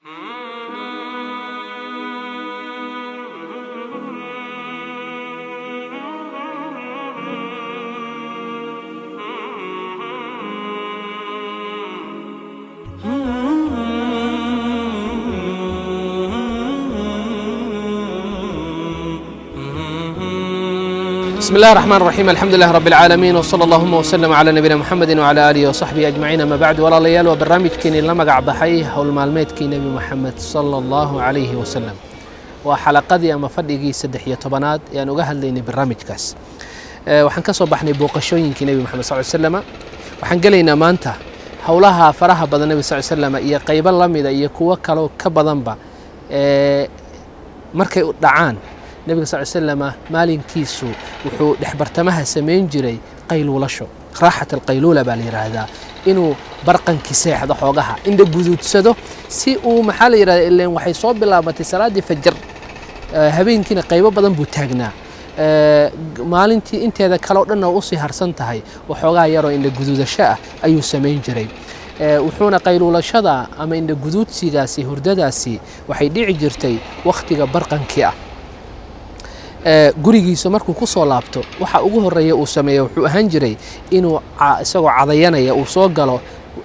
بسم الله الرحمن الرحيم، الحمد لله رب العالمين، وصلى اللهم وسلم على نبينا محمد وعلى آله وصحبه أجمعين، أما بعد. Walaalayaal, waa barnaamijkeenii la magac baxay howl maalmeedkii Nebi Moxamed sala Allahu calayhi wasalam. Waa xalaqadii ama fadhigii 13aad ee aan uga hadlaynay barnaamijkaas. Waxaan ka soo baxnay booqashooyinkii Nebi Moxamed sal slama. Waxaan gelaynaa maanta howlaha faraha badan Nebi sal slama iyo qaybo la mida iyo kuwo kaloo ka badanba markay u dhacaan Nebiga sal slama, maalinkiisu wuxuu dhexbartamaha samayn jiray qayluulasho, raaxat alqayluula baa la yidhaahdaa, inuu barqankii seexdo, xoogaha indha guduudsado, si uu, maxaa la yidhahda, ileen waxay soo bilaabatay salaaddii fajar, habeenkiina qaybo badan buu taagnaa, maalintii inteeda kale o dhanna usii harsan tahay, waxoogaa yaroo indha guduudasho ah ayuu samayn jiray. Wuxuuna qayluulashada ama indha guduudsigaasi, hurdadaasi, waxay dhici jirtay wakhtiga barqankii ah. Gurigiisa markuu ku soo laabto, waxa ugu horreeya uu sameeya wuxuu ahaan jiray inuu isagoo cadayanaya uu soo galo,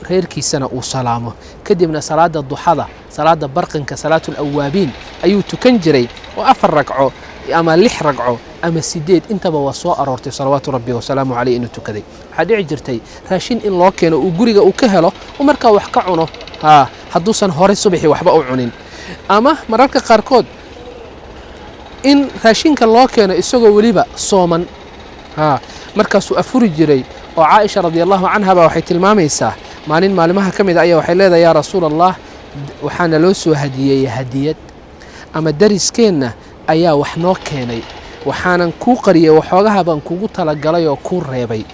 reerkiisana uu salaamo, kadibna salaada duxada, salaada barqanka, salaatu alawaabiin ayuu tukan jiray, oo 4 ragco ama 6 ragco ama 8 intaba waa soo aroortay, salawaatu rabbi wasalaamu caleyh, inuu tukaday. Waxaa dhici jirtay raashin in loo keeno, uu guriga uu ka helo, uu markaa wax ka cuno, haa, hadduusan horey subaxii waxba u cunin, ama mararka qaarkood in raashinka loo keeno isagoo weliba sooman, haa, markaasuu afuri jiray. Oo Caaisha radi Allahu canha baa waxay tilmaamaysaa, maalin maalimaha ka mid a ayaa waxay leedahay: "Yaa Rasuul Allah, waxaana loo soo hadiyeeyey hadiyad ama dariskeenna ayaa wax noo keenay, waxaanan kuu qariyey waxoogaha baan kugu talagalay oo kuu reebay."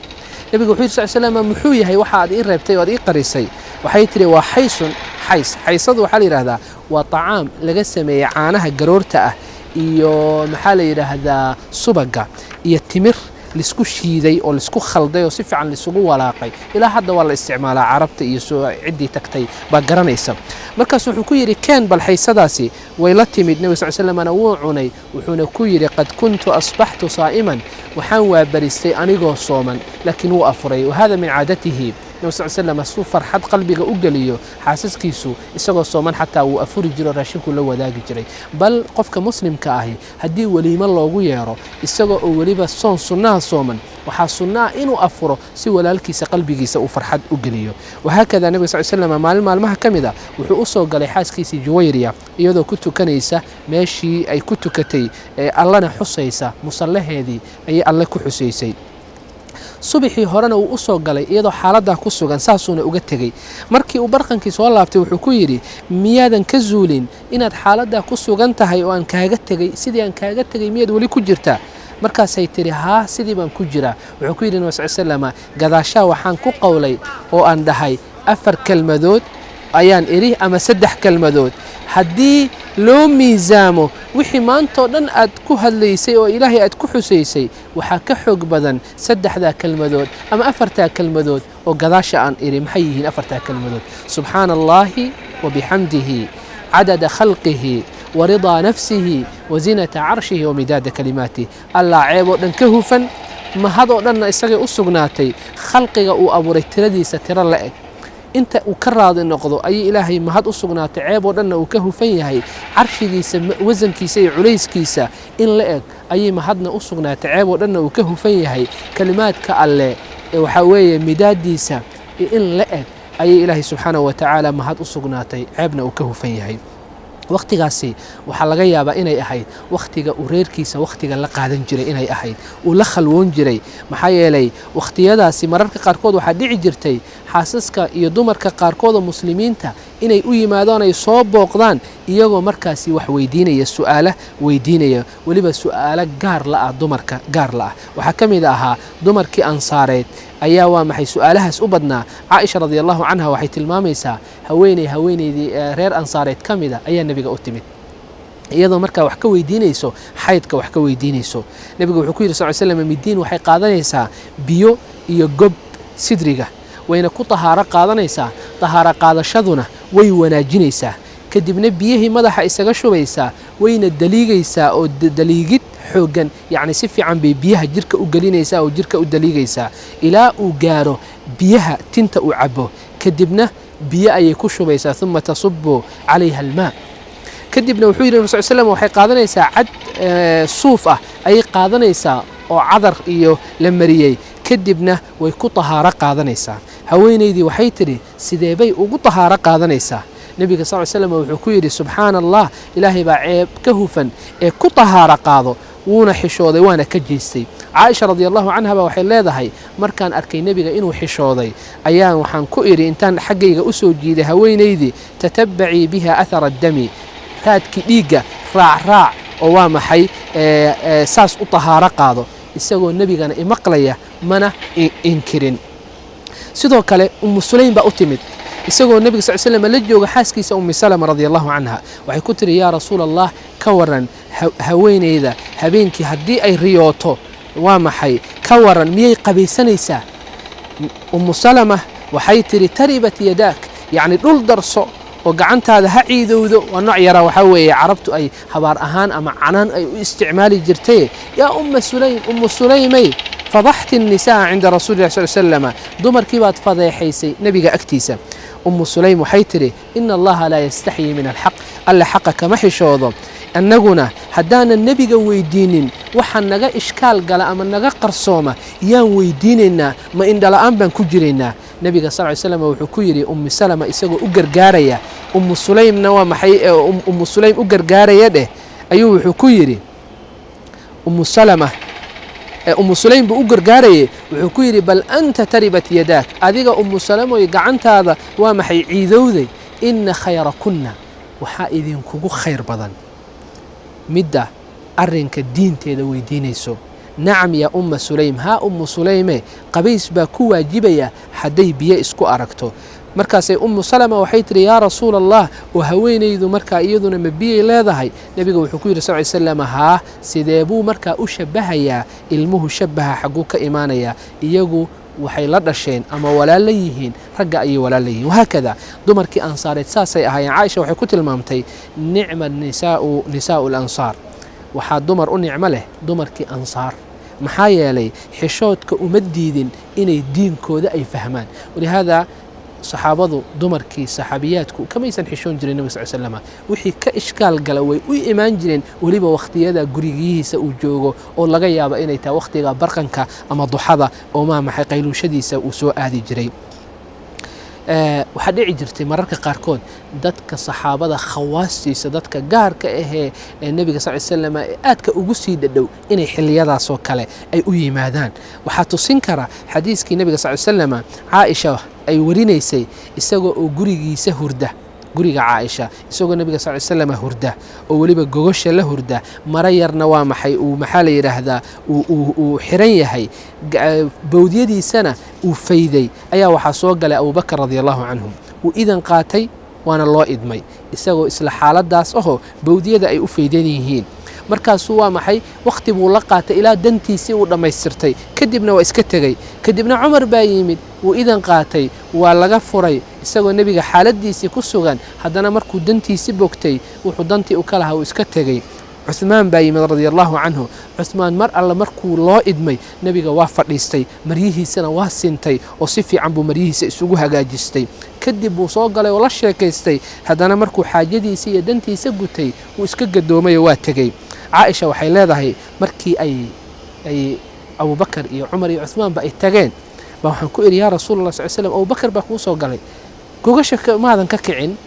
Nebiga wuxuu yiri sal slam: "Muxuu yahay waxa aad ii reebtay oo aad ii qarisay?" Waxay tidhi: "Waa xaysun." Xays, xaysadu waxaa la yidhahdaa waa tacaam laga sameeyey caanaha garoorta ah iyo, maxaa la yidhaahdaa, subaga iyo timir laisku shiiday oo laisku khalday oo si fiican laisugu walaaqay. Ilaa hadda waa la isticmaalaa, Carabta iyo soo ciddii tagtay baa garanaysa. Markaas wuxuu ku yidhi: "Keen bal xaysadaasi." Way la timid, Nebi sal slamna wuu cunay, wuxuuna ku yidhi: "Qad kuntu asbaxtu saa'iman," waxaan waabaristay anigoo sooman, laakiin wuu afuray. Wahada min caadatihi. Nabi sal slam suu farxad qalbiga u geliyo xaasaskiisu, isagoo sooman xataa wuu afuri jiro, raashinkuu la wadaagi jiray. Bal qofka muslimka ahi haddii weliimo loogu yeero, isagoo oo weliba soon sunnaha sooman, waxaa sunnaha inuu afuro si walaalkiisa qalbigiisa uu farxad u geliyo. Wahaakada nebiga sal slam maalin maalmaha ka mid a wuxuu u soo galay xaaskiisii Juwayriya iyadoo ku tukanaysa meeshii ay ku tukatay ee Allana xusaysa, musallaheedii ayay Alle ku xusaysay. Subaxii horena wuu u soo galay iyadoo xaaladdaa ku sugan, saasuuna uga tegey. Markii uu barqankii soo laabtay, wuxuu ku yidhi: "Miyaadan ka zuulin inaad xaaladdaa ku sugan tahay oo aan kaaga tegey? Sidii aan kaaga tegey miyaad weli ku jirtaa?" Markaasay tidhi: "Haa, sidii baan ku jiraa." Wuxuu ku yidhi Nabi sal slama: "Gadaashaa waxaan ku qowlay oo aan dhahay 4 kelmadood ayaan idhi ama 3 kelmadood, haddii loo miisaamo wixii maantao dhan aad ku hadlaysay oo Ilaahay aad ku xusaysay, waxaa ka xoog badan 3daa kelmadood ama 4taa kelmadood oo gadaasha aan idhi." Maxay yihiin 4taa kelmadood? "Subxaana Allaahi wa bixamdihi, cadada khalqihi wa ridaa nafsihi wa zinata carshihi wa midaada kalimaatih." Allah ceeb oo dhan ka hufan, mahad oo dhanna isagay u sugnaatay, khalqiga uu abuuray tiradiisa tiro la eg inta uu ka raadi noqdo ayay Ilaahay mahad u sugnaatay, ceeb oo dhanna uu ka hufan yahay, carshigiisa wasankiisa iyo culayskiisa in la eg ayay mahadna u sugnaatay, ceeb oo dhanna uu ka hufan yahay, kalimaadka Alle ee waxaa weeye midaadiisa in la eg ayay Ilaahay subxaanahu wa tacaala mahad u sugnaatay, ceebna uu ka hufan yahay. Wakhtigaasi waxaa laga yaabaa inay ahayd wakhtiga uu reerkiisa wakhtiga la qaadan jiray, inay ahayd uu la khalwoon jiray, maxaa yeelay wakhtiyadaasi mararka qaarkood waxaa dhici jirtay xaasaska iyo dumarka qaarkood oo muslimiinta inay u yimaadaan, ay soo booqdaan, iyagoo markaasi wax weydiinaya, su'aala weydiinaya, weliba su'aalo gaar la ah, dumarka gaar la ah. Waxaa ka mid ahaa dumarkii Ansaareed ayaa, waa maxay su'aalahaas u badnaa? Caaisha radi Allahu canha waxay tilmaamaysaa haweeneydii reer Ansaareed ka mida ayaa Nebiga u timid, iyadoo markaa wax ka weydiinayso xaydka, wax ka weydiinayso. Nebigu wuxuu ku yidhi sal slam: "Midiin waxay qaadanaysaa biyo iyo gob sidriga, wayna ku tahaaro qaadanaysaa, tahaaro qaadashaduna way wanaajinaysaa. Kadibna biyihii madaxa isaga shubaysaa, wayna daliigaysaa oo daliigid xooggan, yacni si fiican bay biyaha jirka u gelinaysaa oo jirka u daliigaysaa ilaa uu gaaro biyaha tinta uu cabo. Kadibna biyo ayay ku shubaysaa, uma tasubu calayha almaa. Kadibna wuxuu yidhi Rasul slam, waxay qaadanaysaa cad suuf ah ayay qaadanaysaa oo cadar iyo la mariyey, kadibna way ku tahaaro qaadanaysaa. Haweenaydii waxay tidhi, sidee bay ugu tahaaro qaadanaysaa? Nebiga sal slam wuxuu ku yidhi, subxaana Allah, ilaahay baa ceeb ka hufan, ee ku tahaaro qaado. Wuuna xishooday, waana ka jeestay. Caaisha radi allahu canha ba waxay leedahay, markaan arkay nebiga inuu xishooday ayaan waxaan ku idhi, intaan xaggayga u soo jiiday haweenaydii, tatabacii biha athara addami, raadkii dhiigga raacraac, oo waa maxay saas u tahaaro qaado, isagoo nebigana imaqlaya mana inkirin. Sidoo kale Umu Sulaym baa u timid isagoo nebiga sal slam la jooga xaaskiisa Ummi Salama radi allahu canha. Waxay ku tiri, yaa rasuula Allah, ka waran haweeneyda habeenkii haddii ay riyooto, waa maxay, ka waran miyay qabaysanaysaa? Ummu Salama waxay tidhi, taribat yadaak, yacni dhul darso oo gacantaada ha ciidowdo. Waa nooc yara waxaa weeye carabtu ay habaar ahaan ama canaan ay u isticmaali jirtay. Yaa Umma Sulaym, Ummu Sulaymay, fadaxti الnisaa cinda rasuuli lah sal slama, dumarkii baad fadeexaysay nebiga agtiisa. Ummu Sulaym waxay tidhi, ina allaha laa yastaxyii min alxaq, alle xaqa kama xishoodo. Annaguna haddaanan nebiga weydiinin waxa naga ishkaal gala ama naga qarsooma, yaan weydiinaynaa? Ma indhala'aan baan ku jiraynaa? Nebiga sal ly slam wuxuu ku yidhi Ummi Salama, isagoo u gargaaraya Ummu Sulaymna, waa maxay, Ummu Sulaym u gargaaraya dheh, ayuu wuxuu ku yidhi Ummu Salama, Ummu Sulaym buu u gargaarayay, wuxuu ku yidhi, bal anta taribat yadaak, adiga Ummu Salamoy gacantaada waa maxay ciidowday. Ina khayrakunna, waxaa idinkugu khayr badan midda arrinka diinteeda weydiinayso. Nacam yaa Umma Sulaym, haa Ummu Sulayme, qabays baa ku waajibaya hadday biyo isku aragto. Markaasay Ummu Salama waxay tidhi, yaa rasuula Allah, oo haweenaydu markaa iyaduna ma biyay leedahay? Nebiga wuxuu ku yidhi sal ly slam, haa. Sidee buu markaa u shabahayaa ilmuhu? Shabaha xagguu ka imaanayaa? Iyagu waxay la dhasheen ama walaal la yihiin ragga ayay walaal la yihiin. Wahaakada dumarkii ansaareed saasay ahaayeen. Caaisha waxay ku tilmaamtay, nicma nisaau nisaau alansaar, waxaa dumar u nicmo leh dumarkii ansaar, maxaa yeelay xishoodka uma diidin inay diinkooda ay fahmaan. Walihaada saxaabadu, dumarkii saxaabiyaadku kamaysan xishoon jirin nabig sal slama, wixii ka ishkaal gala way u imaan jireen, weliba wakhtiyada gurigihiisa uu joogo oo laga yaabo inay tahay wakhtiga barqanka ama duxada oo maa maxay qayluushadiisa uu soo aadi jiray. Waxaa dhici jirtay mararka qaarkood dadka saxaabada khawaastiisa, dadka gaarka ahee ee nebiga sal slam ee aadka ugu sii dhadhow, inay xiliyadaasoo kale ay u yimaadaan. Waxaa tusin kara xadiiskii nebiga sal slama Caaisha ay warinaysay, isagoo oo gurigiisa hurda, guriga Caaisha, isagoo nebiga sal slam hurda oo weliba gogosha la hurda, maro yarna waa maxay uu maxaa la yidhaahdaa uu xiran yahay, bowdyadiisana uu fayday, ayaa waxaa soo galay Abubakar radi allahu canhu. Wuu idan qaatay, waana loo idmay, isagoo isla xaaladaas ahoo bowdyada ay u faydan yihiin. Markaasuu waa maxay wakhti buu la qaatay ilaa dantiisii uu dhammaystirtay, kadibna waa iska tegey. Kadibna Cumar baa yimid, wuu idan qaatay, waa laga furay, isagoo nebiga xaaladiisii ku sugan. Haddana markuu dantiisii bogtay, wuxuu dantii u ka lahaa, uu iska tegey. Cuhmaan baa yimid radia allahu canhu. Cuhmaan mar alle markuu loo idmay, nebiga waa fadhiistay, maryihiisana waa sintay oo si fiican buu maryihiisa isugu hagaajistay. Kadib buu soo galay oo la sheekaystay. Haddana markuu xaajadiisa iyo dantiisa gutay, wuu iska gadoomay oo waa tegey. Caaisha waxay leedahay, markii ay Abubakar iyo Cumar iyo Cuhmaanba ay tageen ba waxaan ku idhi, yaa rasuul allah sal slam, Abubakar baa kuu soo galay, gogasha maadan ka kicin,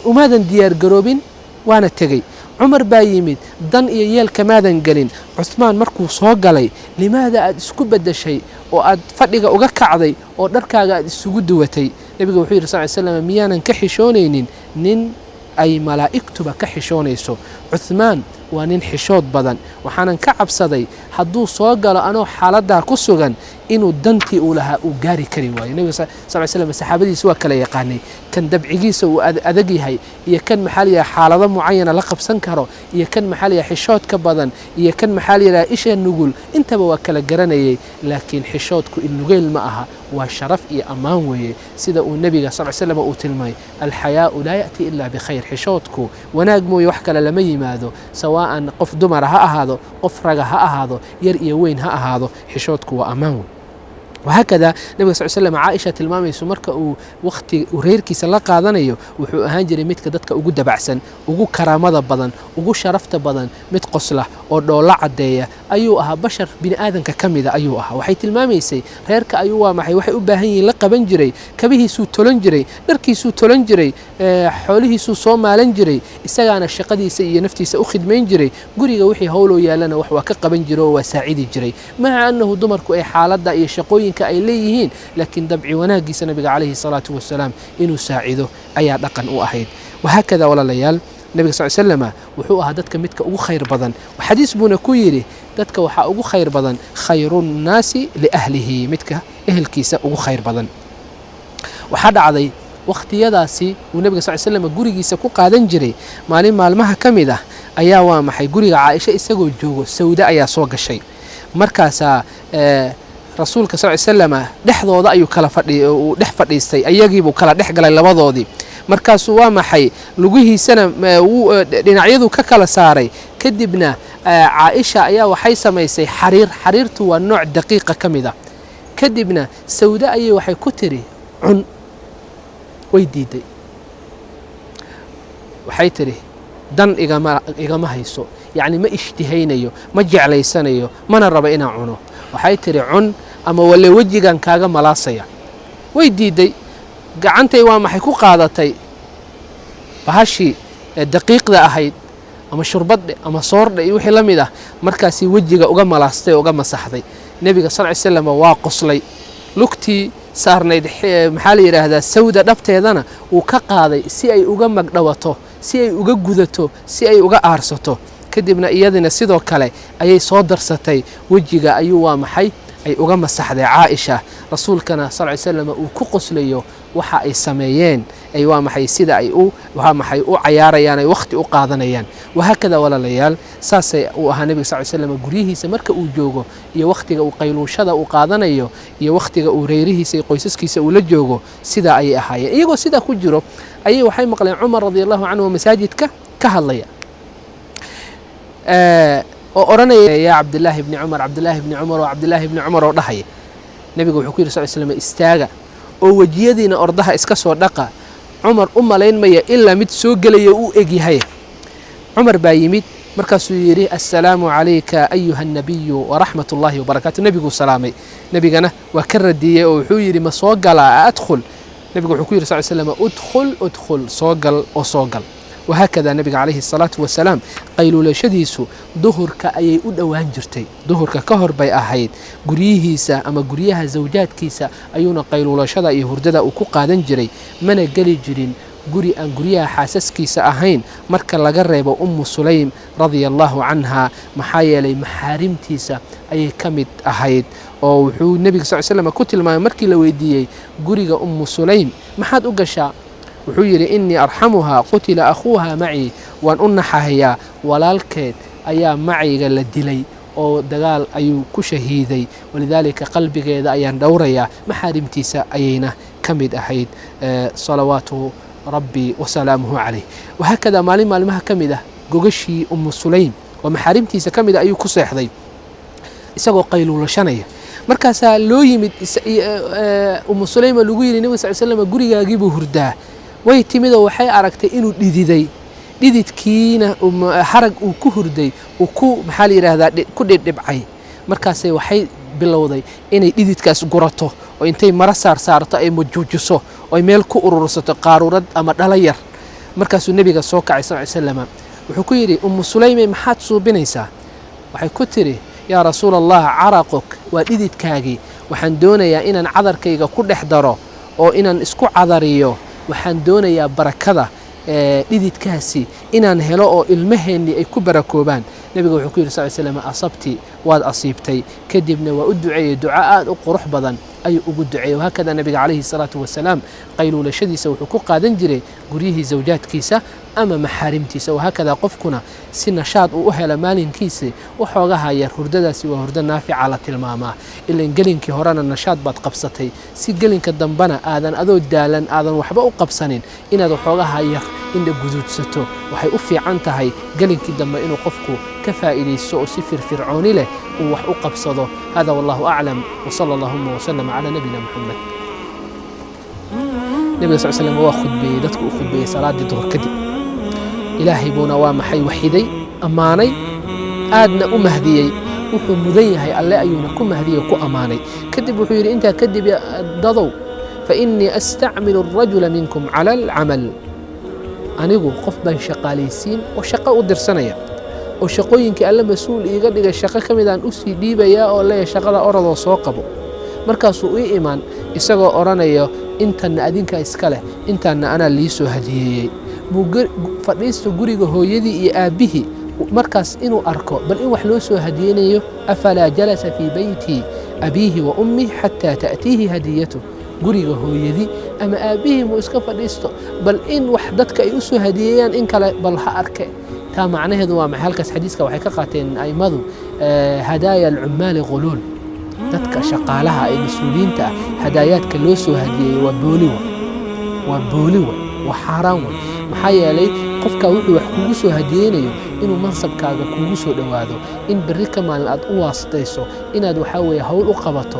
umaadan diyaar garoobin, waana tegey. Cumar baa yimid, dan iyo yeelka maadan gelin. Cuhmaan markuu soo galay, limaada aad isku beddeshay oo aad fadhiga uga kacday oo dharkaaga aad isugu duwatay? Nebiga wuxuu yidhi sal slam, miyaanan ka xishoonaynin nin ay malaa'igtuba ka xishoonayso? Cuhmaan waa nin xishood badan, waxaanan ka cabsaday hadduu soo galo anoo xaaladdaa ku sugan inuu dantii uu lahaa uu gaari kari waayo. Nebiga sal slam saxaabadiisa waa kala yaqaanay, kan dabcigiisa uu adag yahay iyo kan maxaa la yidhaha xaalado mucayana la qabsan karo iyo kan maxaa la yidhaha xishoodka badan iyo kan maxaa la yidhaha isha nugul, intaba waa kala garanayay. Laakiin xishoodku ilnugeyl ma aha, Waa sharaf iyo ammaan weeye, sida uu nebiga sal l slam uu tilmaamay: "Alxayaau laa ya'ti ila bikhayr." Xishoodku wanaag mooye wax kale lama yimaado, sawaa'an qof dumara ha ahaado, qof raga ha ahaado, yar iyo weyn ha ahaado, xishoodku waa ammaan wey. Wahaakada nabiga sal slam, Caaisha tilmaamayso, marka uu wakhti reerkiisa la qaadanayo, wuxuu ahaan jiray midka dadka ugu dabacsan, ugu karaamada badan, ugu sharafta badan. Mid qosla oo dhoolla caddeeya ayuu ahaa, bashar bini aadanka ka mida ayuu ahaa. Waxay tilmaamaysay reerka ayuu, waa maxay, waxay u baahan yihiin la qaban jiray. Kabihiisuu tolan jiray, dharkiisuu tolan jiray, xoolihiisuu soo maalan jiray, isagaana shaqadiisa iyo naftiisa u khidmayn jiray. Guriga wixii howloo yaallana wax waa ka qaban jiray oo waa saacidi jiray, maca annahu dumarku ay xaaladda iyo shaqooyinka ay leeyihiin, laakiin dabci wanaagiisa nabiga calayhi salaatu wasalaam inuu saacido ayaa dhaqan u ahayd. Wahaakada, walaalayaal, nabiga sal slama wuxuu ahaa dadka midka ugu khayr badan. Xadiis buuna ku yidhi: "Dadka waxaa ugu khayr badan khayru nnaasi liahlihi," midka ehelkiisa ugu khayr badan. Waxaa dhacday wakhtiyadaasi uu nabiga sal slam gurigiisa ku qaadan jiray, maalin maalmaha ka mid ah ayaa, waa maxay, guriga Caaisha isagoo joogo, Sawda ayaa soo gashay. Markaasaa rasuulka sal slama dhexdooda ayuu kala fadhi, uu dhex fadhiistay, ayagiibuu kala dhex galay labadoodii. Markaasuu, waa maxay, lugihiisana dhinacyadu ka kala saaray. Kadibna Caaisha ayaa waxay samaysay xariir. Xariirtu waa nooc daqiiqa ka mid ah. Kadibna Sawda ayay waxay ku tiri: "Cun." Way diiday. Waxay tidhi: "Dan igama hayso, yacni ma ishtihaynayo, ma jeclaysanayo, mana rabo inaan cuno." Waxay tidhi: "Cun ama walle wejigan kaaga malaasaya." Way diiday. Gacantay, waa maxay, ku qaadatay bahashii daqiiqda ahayd ama shurbadhe ama soordhe iyo wixii la mid ah. Markaasii wejiga uga malaastay oo uga masaxday. Nebiga sal ly slam waa qoslay. Lugtii saarnayd, maxaa la yidhaahdaa, Sawda dhabteedana uu ka qaaday si ay uga magdhawato, si ay uga gudato, si ay uga aarsato. Kadibna iyadina sidoo kale ayay soo darsatay, wejiga ayuu, waa maxay, ay uga masaxday Caaisha. Rasuulkana sal ly slam uu ku qoslayo waxa ay sameeyeen, ay, waa maxay, sida ay u, waa maxay, u cayaarayaan, ay wakhti u qaadanayaan. Wahaakada, walaalayaal, saasay uu ahaa nebiga sal ly slam guryihiisa marka uu joogo, iyo wakhtiga uu qayluushada uu qaadanayo, iyo wakhtiga uu reerihiisa iyo qoysaskiisa uu la joogo, sidaa ayay ahaayeen. Iyagoo sidaa ku jiro ayay waxay maqleen Cumar radi Allahu canhu oo masaajidka ka hadlaya oo odhanaya: "Yaa Cabdillaahi bni Cumar, Cabdillaahi bni Cumar oo Cabdillaahi bni Cumar," oo dhahaya. Nebigu wuxuu ku yidhi sal slam: "Istaaga oo wejiyadiina ordaha iska soo dhaqa. Cumar u malayn maya ilaa mid soo gelaya u egyahay." Cumar baa yimid. Markaasuu yidhi: "Assalaamu calayka ayuha annabiyu waraxmat ullahi wabarakaatu." Nebiguu salaamay. Nebigana waa ka radiyey oo wuxuu yidhi: "Ma soo galaa? Adkhul?" Nebigu wuxuu ku yidhi sal slam: "Udkhul, udkhul, soo gal oo soo gal." Wahaakada, nebiga calayhi asalaatu wasalaam qayluulashadiisu duhurka ayay u dhowaan jirtay, duhurka ka hor bay ahayd. Guryihiisa ama guryaha zawjaadkiisa ayuuna qayluulashada iyo hurdada uu ku qaadan jiray. Mana geli jirin guri aan guryaha xaasaskiisa ahayn, marka laga reebo Ummu Sulaym radia allahu canha, maxaa yeelay maxaarimtiisa ayay ka mid ahayd. Oo wuxuu nebiga sal slam ku tilmaamay markii la weydiiyey: "Guriga Ummu Sulaym maxaad u gashaa?" Wuxuu yidhi: "Innii arxamuhaa, qutila akhuuha macii. Waan u naxahayaa, walaalkeed ayaa macayga la dilay oo dagaal ayuu ku shahiiday, walidaalika qalbigeeda ayaan dhowrayaa." Maxaarimtiisa ayayna ka mid ahayd, salawaatu rabbi wasalaamuhu calayh. Wahaakada, maalin maalmaha ka mid ah gogashii Ummu Sulaym oo maxaarimtiisa ka mid ah ayuu ku seexday isagoo qayluulashanaya. Markaasaa loo yimid Ummu Sulayma, lagu yidhi: "Nebiga sal slam gurigaagiibuu hurdaa." Way timid oo waxay aragtay inuu dhididay, dhididkiina harag uu ku hurday uu ku, maxaa la yidhaahdaa, ku dhibdhibcay. Markaasay waxay bilowday inay dhididkaas gurato oo intay maro saar saarto ay majuujiso oo ay meel ku urursato, qaaruurad ama dhalo yar. Markaasuu nebiga soo kacay sal ly slama. Wuxuu ku yidhi: "Ummu Sulaymey, maxaad suubinaysaa?" Waxay ku tidhi: "Yaa Rasuula Allah, caraquk, waa dhididkaagii. Waxaan doonayaa inaan cadarkayga ku dhex daro oo inaan isku cadariyo. Waxaan doonayaa barakada dhididkaasi inaan helo oo ilmaheennii ay ku barakoobaan." Nebiga wuxuu ku yidhi sal slam: "Asabti, waad asiibtay." Kadibna waa u duceeyey duco aad u qurux badan. Ayuu ugu duceeyey. Wahaakada Nabiga calayhi salaatu wasalaam qayluulashadiisa wuxuu ku qaadan jiray guryihii zawjaadkiisa ama maxaarimtiisa. Wahaakadaa qofkuna si nashaad uu u helo maalinkiisi waxoogaha yar hurdadaasi waa hurdo naafica la tilmaamaa, ilan gelinkii horena nashaad baad qabsatay, si gelinka dambena aadan adoo daalan aadan waxba u qabsanin, inaad waxoogaha yar indha guduudsato waxay u fiican tahay gelinkii dambe inuu qofku ka faa'iidaysto oo si firfircooni leh uu wax u qabsado. Hada wallahu aclam, wsala allahuma wasalam calaa nabiyina Muxamed. Nabiga sal slam waa khudbeeyey, dadku u khudbeeyey salaaddii duhur kadib. Ilaahay buuna waa maxay waxiday, ammaanay, aadna u mahdiyey. Wuxuu mudan yahay Alle ayuuna ku mahdiyey oo ku ammaanay. Kadib wuxuu yidhi intaa kadib: "Dadow, fa innii astacmilu arajula minkum cala alcamal." Anigu qof baan shaqaalaysiin oo shaqo u dirsanaya, oo shaqooyinkii Alle mas-uul iiga dhigay shaqo ka mid aan u sii dhiibayaa, oo leeyahay: "Shaqada orodoo soo qabo." Markaasuu ii imaan isagoo odhanayo: "Intanna adinka iska leh, intaanna anaa lii soo hadiyeeyey." Muu fadhiisto guriga hooyadii iyo aabbihii markaas inuu arko bal in wax loo soo hadiyeynayo? Afalaa jalasa fii beyti abiihi wa ummih xataa ta'tiihi hadiyatuh? Guriga hooyadii ama aabbihii muu iska fadhiisto bal in wax dadka ay u soo hadiyeeyaan in kale bal ha arke? Taa macnaheedu waa maxay? Halkaas xadiiska waxay ka qaateen a'immadu hadaaya alcummaali ghuluul. Dadka shaqaalaha ee mas-uuliyiinta ah hadaayaadka loo soo hadiyeeyey waa booliwa, waa booliwa, waa xaaraan wey. Maxaa yeelay, qofkaa wuxuu wax kugu soo hadiyeynayo inuu mansabkaaga kugu soo dhowaado, in berri ka maalin aad u waasitayso inaad waxaa weeye hawl u qabato.